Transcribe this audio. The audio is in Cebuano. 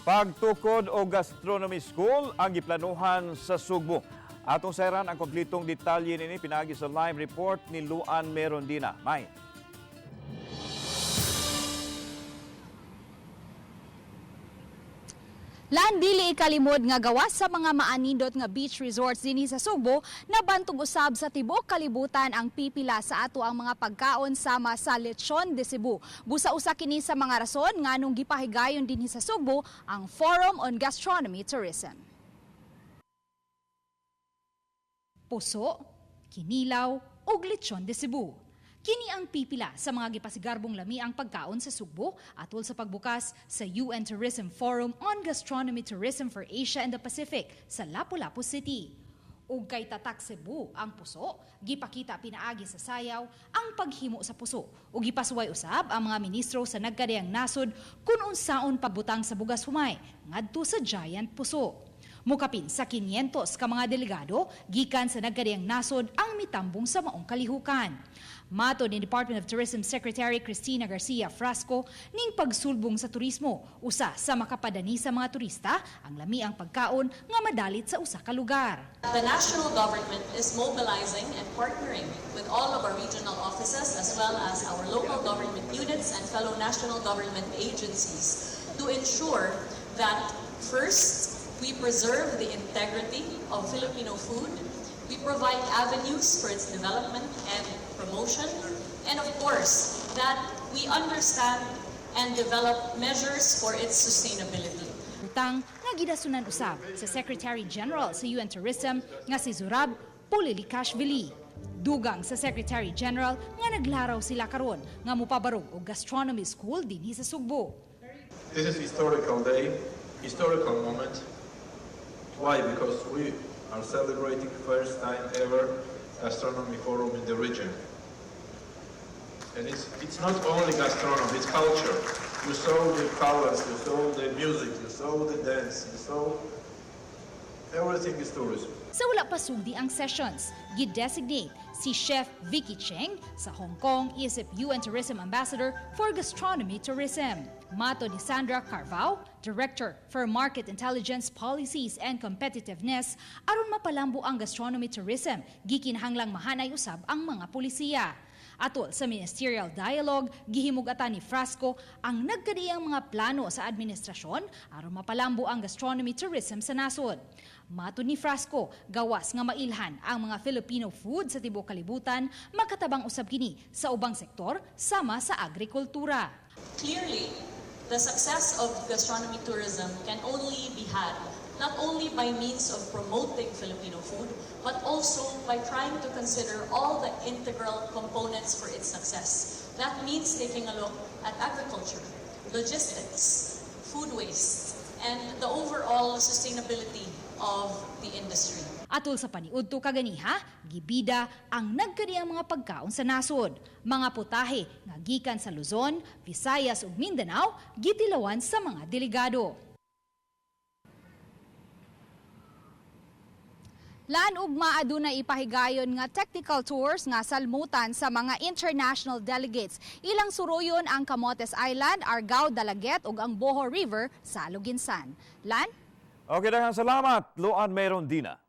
Pagtukod o gastronomy school ang giplanuhan sa Sugbo. Atong sayran ang kompletong detalye nini pinaagi sa live report ni Luan Merondina. May. Lan, dili ikalimod nga gawas sa mga maanindot nga beach resorts dinhi sa Sugbo, nabantog usab sa tibuok kalibutan ang pipila sa ato ang mga pagkaon sama sa lechon de Cebu. Busa usa kini sa mga rason nganong gipahigayon dinhi sa Sugbo ang Forum on Gastronomy Tourism. Puso, kinilaw ug lechon de Cebu. Kini ang pipila sa mga gipasigarbong lami ang pagkaon sa Sugbo atol sa pagbukas sa UN Tourism Forum on Gastronomy Tourism for Asia and the Pacific sa Lapu-Lapu City. Ug kay tatak Cebu ang puso, gipakita pinaagi sa sayaw ang paghimo sa puso. Ug gipasuway usab ang mga ministro sa nagkadiyang nasod kung unsaon pagbutang sa bugas humay ngadto sa giant puso. Mukapin sa 500 ka mga delegado gikan sa nagkadiyang nasod ang mitambong sa maong kalihukan. Matod ni Department of Tourism Secretary Cristina Garcia Frasco, ning pagsulbong sa turismo, usa sa makapadani sa mga turista ang lamiang pagkaon nga madalit sa usa ka lugar. The national government is mobilizing and partnering with all of our regional offices as well as our local government units and fellow national government agencies to ensure that, first, we preserve the integrity of Filipino food, we provide avenues for its development and promotion, and of course, that we understand and develop measures for its sustainability. Utang nga gidasunan usab sa Secretary General sa UN Tourism nga si Zurab Pololikashvili. Dugang sa Secretary General nga naglaraw sila karon nga mopabarog og gastronomy school dinhi sa Sugbo. This is historical day, historical moment. Why? Because we are celebrating first time ever gastronomy forum in the region. And it's not only gastronomy, it's culture. You saw the colors, you saw the music, you saw the dance, you saw everything is tourism. Sa wala pa sugdi ang sessions, gi-designate si Chef Vicky Cheng sa Hong Kong isip UN Tourism Ambassador for Gastronomy Tourism. Matod ni Sandra Carvao, Director for Market Intelligence Policies and Competitiveness, aron mapalambo ang gastronomy tourism, gikinahanglang mahanay usab ang mga pulisiya. Atol sa ministerial dialogue, gihimugatan ni Frasco ang nagkadiyang mga plano sa administrasyon aron mapalambo ang gastronomy tourism sa nasod. Matod ni Frasco, gawas nga mailhan ang mga Filipino food sa tibuok kalibutan, makatabang usab kini sa ubang sektor sama sa agrikultura. Clearly, the success of gastronomy tourism can only be had not only by means of promoting Filipino food, but also by trying to consider all the integral components for its success. That means taking a look at agriculture, logistics, food waste, and the overall sustainability of the industry. Atol sa paniudto kaganiha, gibida ang nagkadiyang mga pagkaon sa nasod. Mga putahe nga gikan sa Luzon, Visayas ug Mindanao gitilawan sa mga delegado. Lan, ugma adunay ipahigayon nga technical tours nga salmutan sa mga international delegates. Ilang suroyon ang Camotes Island, Argao, Dalaguete ug ang Boho River sa Aloguinsan. Lan? Okay, daghang salamat, Luan Merondina.